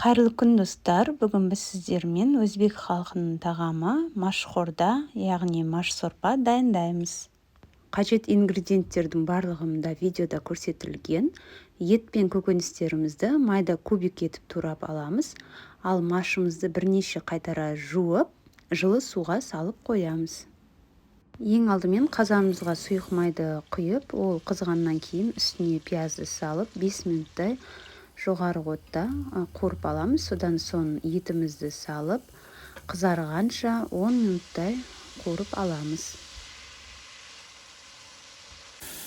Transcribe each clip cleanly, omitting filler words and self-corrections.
Қайырлы күн, достар! Бүгін біз сіздермен өзбек халқының тағамы машхорда, яғни маш сорпа дайындаймыз. Қажет ингредиенттердің барлығы мында видеода көрсетілген. Ет пен көкөністерімізді майда кубик етіп турап аламыз. Ал машымызды бірнеше қайтара жуып, жылы суға салып қоямыз. Ең алдымен қазанымызға сұйық майды құйып, ол қызғаннан кейін үстіне пиязды салып, 5 минуттай жоғары отта қуырып аламыз. Содан соң етімізді салып, қызарғанша 10 минуттай қуырып аламыз.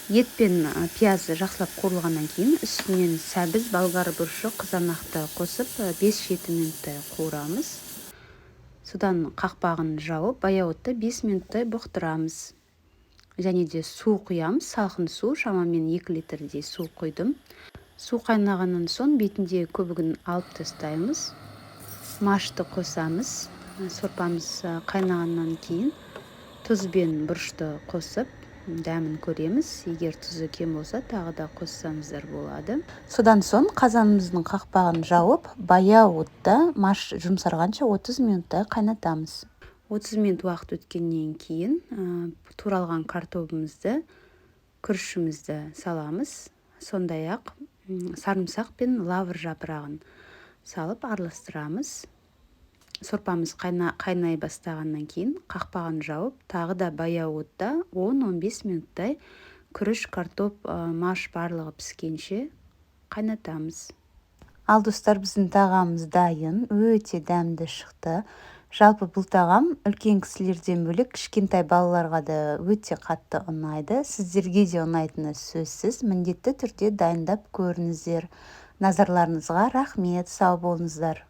Ет пен пияз жақсылап қуырылғаннан кейін үстінен сәбіз, болгар бұрышы, қызанақты қосып, 5-7 минуттай қуырамыз. Содан қақпағын жауып, баяу отта 5 минуттай бұқтырамыз. Және де су құямыз, салқын су, шамамен 2 литрдей су құйдым. Су қайнағаннан соң бетіндегі көбігін алып тастаймыз. Машты қосамыз. Сорпамыз қайнағаннан кейін тұз бен бұрышты қосып, дәмін көреміз. Егер тұзы кем болса, тағы да қоссаңыздар болады. Содан соң қазанымыздың қақпағын жауып, баяу отта маш жұмсарғанша 30 минуттай қайнатамыз. 30 минут уақыт өткеннен кейін туралған картобымызды, күрішімізді саламыз. Сондай-ақ сарымсақ пен лавр жапырағын салып араластырамыз. Сорпамыз қайнай бастағаннан кейін қақпағын жауып, тағы да баяу отта 10-15 минуттай күріш, картоп, маш барлығы піскенше қайнатамыз. Ал, достар, біздің тағамымыз дайын, өте дәмді шықты. Жалпы бұл тағам үлкен кісілерден бөлек кішкентай балаларға да өте қатты ұнайды. Сіздерге де ұнайтыны сөзсіз. Міндетті түрде дайындап көріңіздер. Назарларыңызға рахмет, сау болыңыздар!